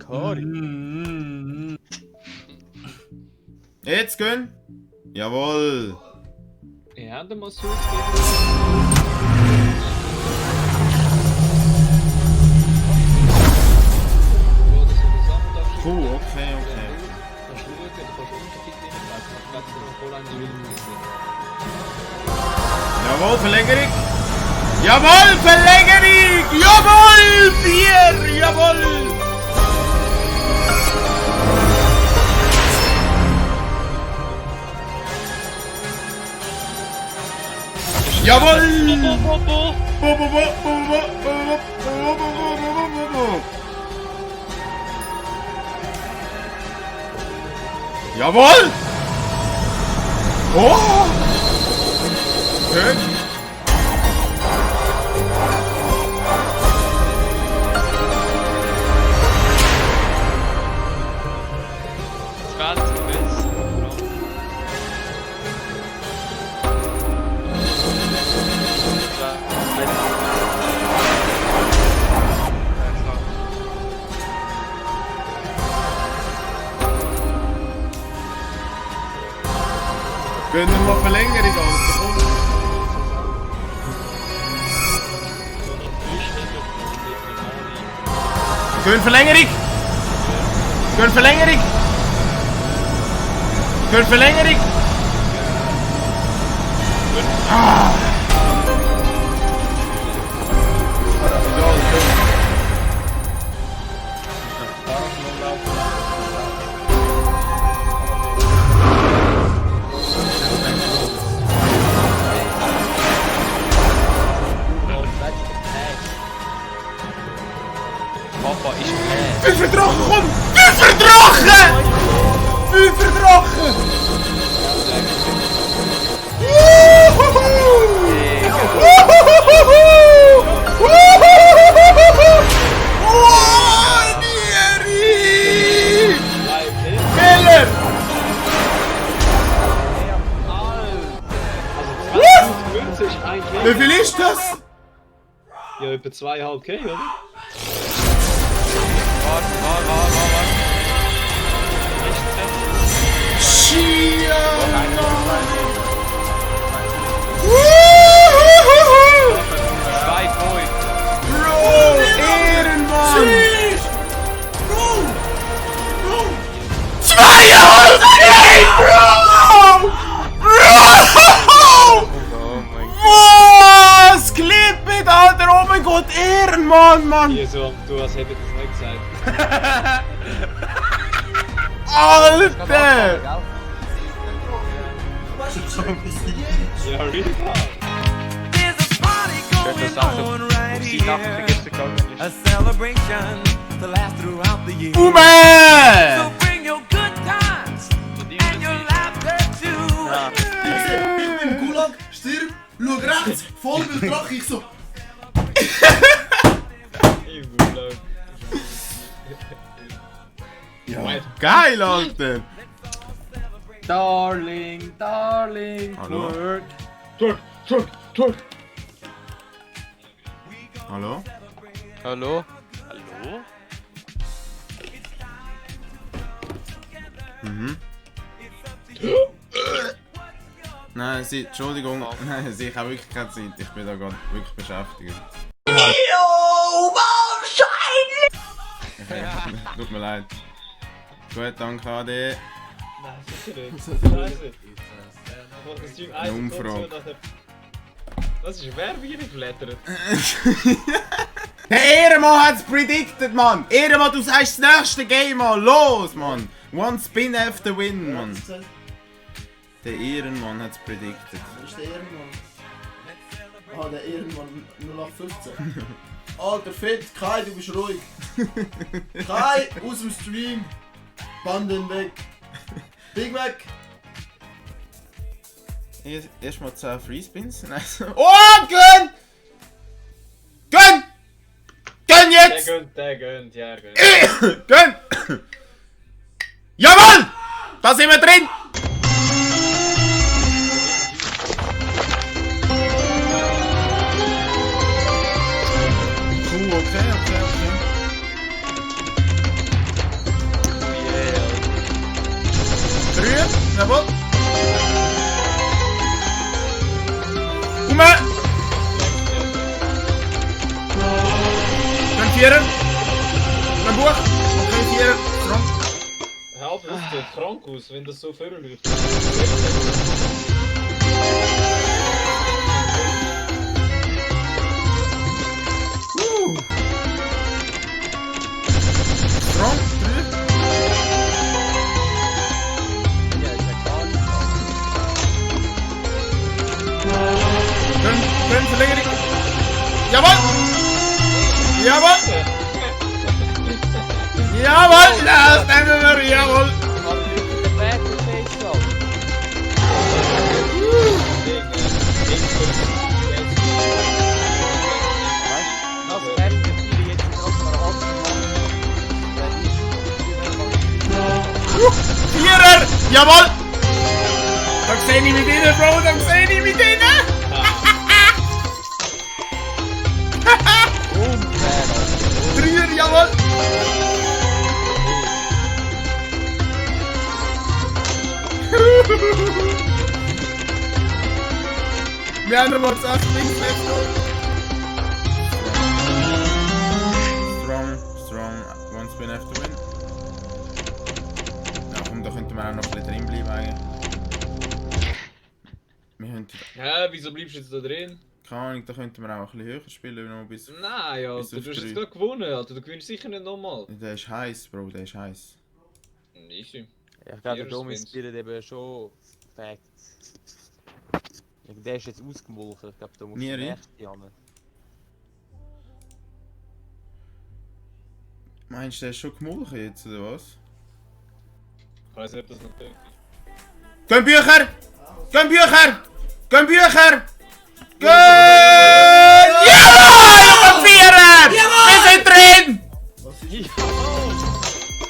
Kari. Jetzt gehen. Jawohl. Ich habe mal so gegeben. Okay. Kannst du schauen, du kannst Unterschied nehmen, weil es macht gerade so voll an die Wildnis. Jawohl, Verlängerung. Jawohl, Verlängerung. Jawohl, 4. Jawohl. Jawohl. Jawohl. Oh. Schön. Gehen wir mal Verlängerung, Alter. Gehen Verlängerung! Gehen Verlängerung! Gehen Verlängerung! Ah! Papa ist Käse. Fünfer Drachen, komm! Fünfer Drachen! Fünfer Drachen! Keller! Also 2050 ein K. Wie viel ist das? Ja, etwa 2,5 K, oder? Warte. Chia! 2 Point. Bro! Ehrenmann! Zwei Jahre! Ey, Bro! Bro! Oh mein Gott. Was? Clip mit, Alter! Oh mein Gott, Ehrenmann, Mann! Hier so, du hast hätte das nicht gesagt. Alter! Ja, really? Das Sache, wo sie nachher gestern gegangen A ist. celebration to last throughout the year. Ume! So bring your good times and your laughter too. Ja. Ich bin im Gulag, stirb, schau rechts, Vollbild Drache, ich so. Ja, geil, Alter! Darling, Hallo? twerk. Hallo? Hallo? Mhm. Nein, Entschuldigung, nein, ich habe wirklich keine Zeit, ich bin da gerade wirklich beschäftigt. Okay, tut mir leid. Gut, danke Ade. Nein, sicher nicht. Scheiße. Das Stream 1 und Umfrage. so nachher. Das ist Werbung geflattert. Hey, Ehrenmann hat's predicted, Mann! Ehrenmann, du sagst das nächste Game mal! Los, Mann! One spin after win, Mann! Der Ehrenmann hat's predicted. Das ist der Ehrenmann. Ah, der Ehrenmann 0815. Alter, fett, Kai, du bist ruhig. Kai, aus dem Stream. Banden weg. Big Mac. Erstmal 10 Free Spins. Nein, so. Oh, gönn! Gönn! Gönn jetzt! Der gönnt, ja, gönnt. Gönn! Jawohl! Da sind wir drin! Okay. Jawohl. Dann Vierer. Dann Buch. Okay, Vierer. Frank. Ja, aber das sieht krank aus, wenn das so vorläuft. Frank. 3. Dann Verlängerung. Jawohl. Jawohl. Jawohl. Das nehmen wir. Jawohl. Vierer. Jawohl. Da sehe ich mit ihnen, Bro. Da sehe ich mit ihnen. Dreier, jawohl! Wir haben noch 8 Links left. Strong, one spin after win. Ja komm, da könnten wir auch noch ein bisschen drin bleiben eigentlich. Wir haben... Hä, wieso bleibst du jetzt da drin? Keine Ahnung, da könnten wir auch ein bisschen höher spielen, noch bis... Nein, ja, bis du auf hast 3. jetzt gerade gewonnen, Alter. Du gewinnst sicher nicht nochmal. Der ist heiß, Bro, der ist heiß. Easy. Ja, ich glaube, der Vierer Domi Spins. spielt eben schon Facts. Der ist jetzt ausgemulchen, ich glaube, da muss Nieri? echt jammern. Meinst du, der ist schon gemulchen jetzt, oder was? Ich weiß nicht, ob das noch tönt. Gehen Bücher! Gehen Bücher! Gehen Bücher! Gehen! Jawohl! Vierer! Wir sind drin! Was ist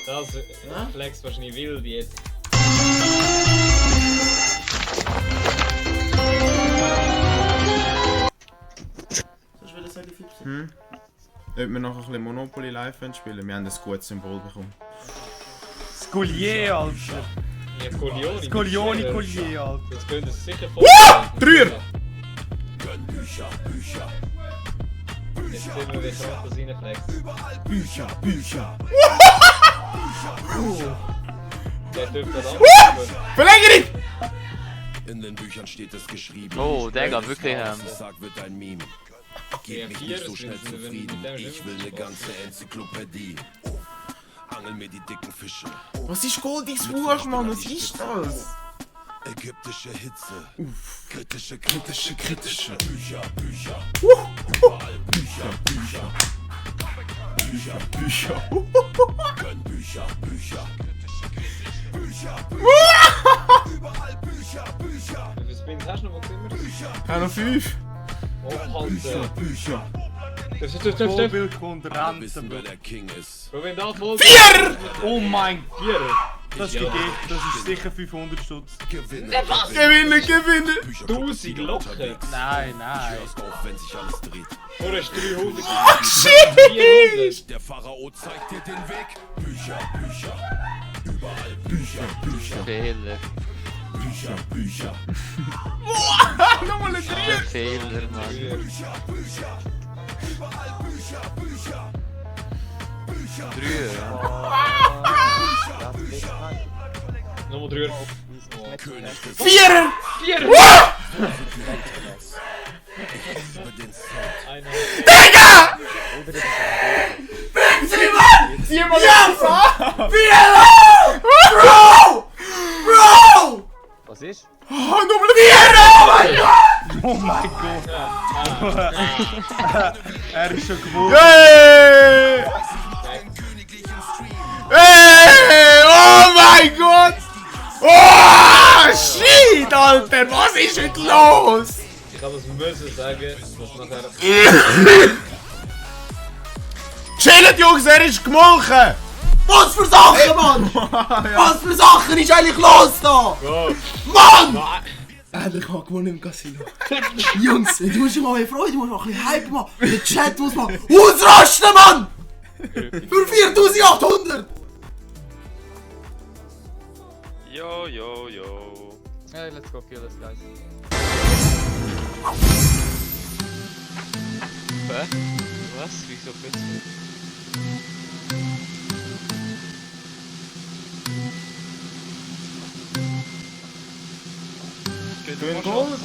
Das Flex wahrscheinlich wild jetzt. Soll ich wieder sagen, Fips? Ob wir noch ein bisschen Monopoly live spielen? Wir haben ein gutes Symbol bekommen. Skolier, Alter. Ja, Kolioni. Skolioni, Collier, Alter. Das könnte es sicher voll. Dreier! Jetzt sehen wir, wie krass das reinflext. Bücher! Der dürfte das auch. Verlängerung! In den Büchern steht es geschrieben. Oh, Digga, wirklich, Sag wird ein Meme. Ja, Gib mich nicht so schnell Vierer sind, zufrieden. wenn Ich will eine ganze Enzyklopädie. Angel mir die dicken Fische. Was ist Goldis Buch, Mann? Was ist das? Ägyptische Hitze. Kritische Bücher. Bücher! Gönn Bücher. Wie viele Spins hast du noch? Wo sind wir? Ich habe noch 5. Oh, Alter. Bücher! Das. Vorbild kommt Wir Ranzen, wissen, wer Bro. der King ist. Bro, wenn da voll. 4! Oh mein Gott, Vierer. das ist gegeben. Das ist sicher 500 Stutz. Gewinne. Gewinnen! Bücher 1000 Locken. Nein, Kiosk auf, wenn sich alles dreht. Nur hast 300. Ach, shit! 400. Der Pharao zeigt dir den Weg. Bücher. Überall Bücher. Fehler. Bücher. Nochmal ein 3! Fehler, Mann. Nochmal 3. König des 4! über den Sound. Einer. Sieh mal das an! Was ist? Oh, nochmal ein 4! Oh mein Gott. Er ist schon gewonnen. Hey! Hey! Oh mein Gott! Oh, shit, Alter! Was ist heute los? Ich kann das müssen sagen, dass nachher. Chillt, Jungs, er ist gemolken! Was für Sachen, Mann! Was für Sachen ist eigentlich los da? Mann! Endlich mal gewonnen im Casino. Jungs, du musst dich mal mehr freuen, du musst mal ein bisschen hypen machen. Der Chat muss mal ausrasten, Mann! Für 4800! Yo, yo, yo. Hey, let's go kill this guy. Hä? Was? Wieso plötzlich? Grün Gold.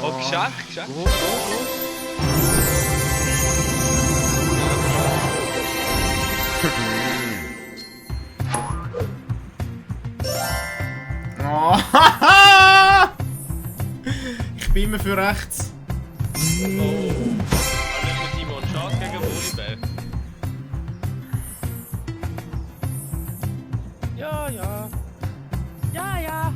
Oh, geschafft, geschafft. Oh, ich bin immer für rechts. Alle mit Timon Chance gegen Volleyball. Ja, ja. Ja, ja.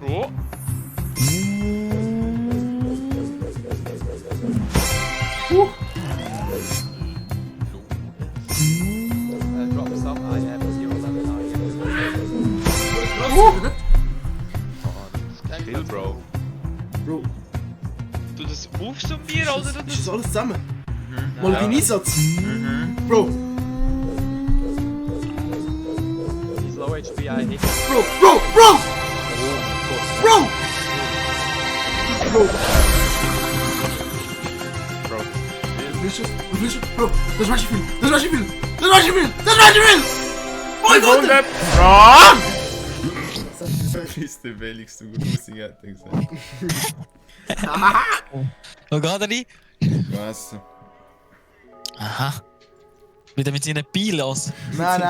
Oh. Drop some. Ah, yeah, but zero level. Kill, Bro. Bro, Du das aufsummieren oder ist das? das alles zusammen? Mal dein Einsatz. Bro, He's low HP, I hit. Bro, Bro, Bro! Bro! Bro! Bro. Vicious, Bro, das war ich viel! Das war ich viel! Das war ich viel! Das war ich viel! Oh mein Gott! Bro! Das ist der billigste Musik, hat er gesagt. Wo geht er rein? Was? Aha. Wieder mit seinen Pilos. Nein.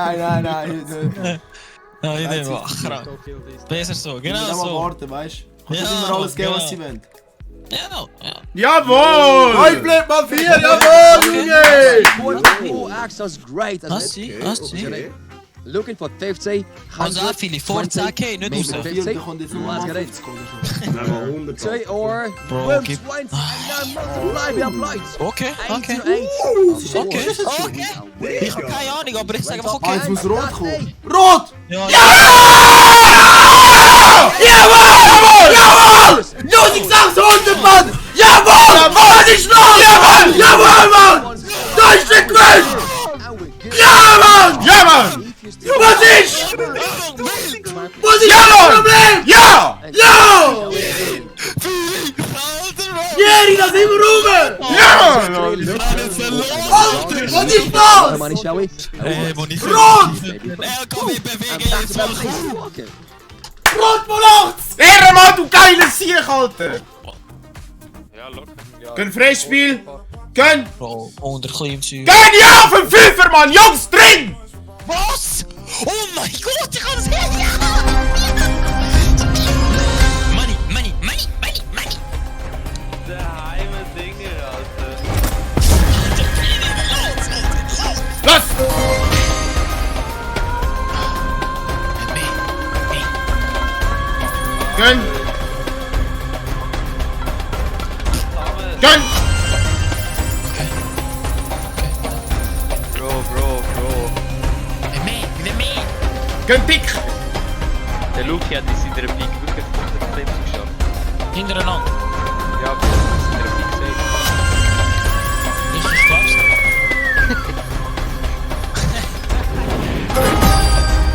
Ja, ich nehme Go Achra. kill these. Besser so, Genau genau mal so. warten, weißt du? Ja, Kannst immer alles geben, was genau. sie wollen. Ja, ja. Jawohl! Bleib mal 4, jawohl, Junge! Oh, Axel's great. Hast du? Hast du? Looking for 50. Also auch viele vor 10k, nicht raus. Viel, der kommt jetzt nur mal 50 oder so. 2 or Bro, gib... 20 and then multiply by applied. Okay, 8 okay. to 8. Okay, okay. Ich hab keine Ahnung, aber ich sage einfach Ah, okay. jetzt muss rot kommen. Rot! Ja, Jawohl! 1600, Mann! Jawohl! Das ist los! Jawohl, Mann! Da ist der Quest! Ja, Mann! Ja, Mann! Was ist? Was ist das Problem? Ja! Ja! Jerry, da sind wir rum! Ja! Alter, was ist das? Money, shall we? wo nicht Rot! LKW bewegen jetzt mal. Okay. Rot von 8! Ehrenmann, du geiles Sieg, Alter! Ja, locker. Gönn Freispiel! Gönn! Bro, unter Klimmzeug. Gönn ja auf den Fünfer, Mann! Jungs, drin! Was? Oh mein Gott, ich kann es nicht! Money! Der heime Dinger, Alter. Los! Gönn! Gönn! Bro. Gönn dick! Der Luki hat in seiner Peak wirklich 100 Clips geschafft. Hintereinander. Ja, aber in seiner Peak gesehen. Ich glaub's nicht.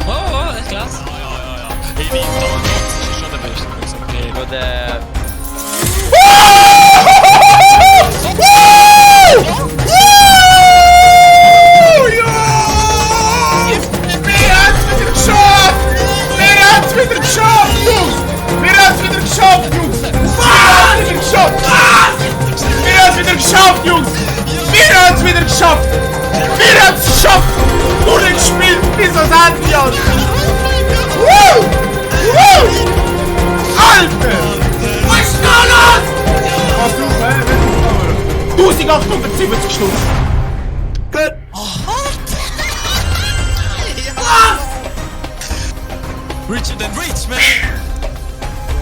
Oh, echt klasse. Ja. Hey, die das ist schon der Beste. Das ist okay. Nur der... Wieder geschafft, Jungs! Wir haben es wieder geschafft, Jungs! Wir haben es wieder geschafft, Jungs! Wir haben es wieder geschafft! Wir haben es geschafft! Durchgespielt bis ans Ende, Alter! Woo! Alter! Was ist da los? Was du, 1870 Stunden! Richer than rich, man.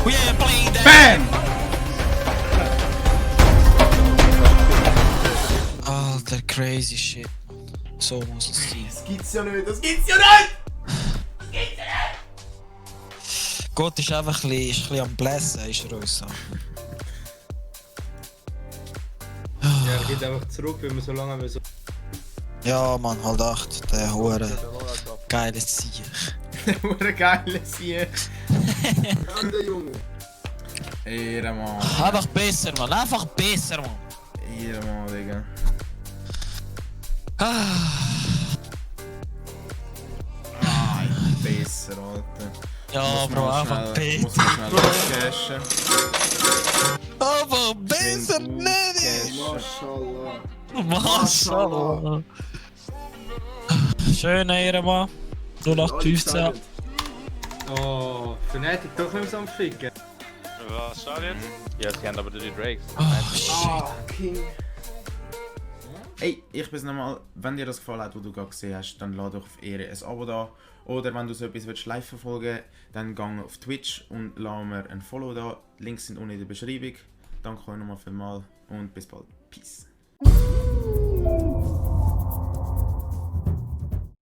We ain't playing that. Bam! Alter, crazy shit. So muss es sein. Das gibt's ja nicht, das gibt's ja nicht! Gott ist einfach ein bisschen am Blässen, ist er uns so. Ja, er geht einfach zurück, wenn wir so lange müssen. Ja, man, halt echt, der hure geile Sieg. Hure geile Sieg. Ende, Junge. Ehrenmann. Einfach besser, man, einfach besser, man. Ehrenmann, Digga. Besser, Alter. Ja, Bro, einfach Muss besser. man schnell auscashen. Aber besser nicht! Mashallah. Maschallah. Schön, Ehrenmann. 0815. Oh, Fnatic doch nicht so am Ficken. Was staat dit? Ja, sie haben aber die Drakes. Oh, shit. Ah, King. Hey, ich bin's nochmal. Wenn dir das gefallen hat, was du gerade gesehen hast, dann lade doch auf Ehre ein Abo da. Oder wenn du so etwas willst, live verfolgen willst, dann geh auf Twitch und lass mir ein Follow da. Links sind unten in der Beschreibung. Danke euch nochmal vielmals und bis bald. Peace.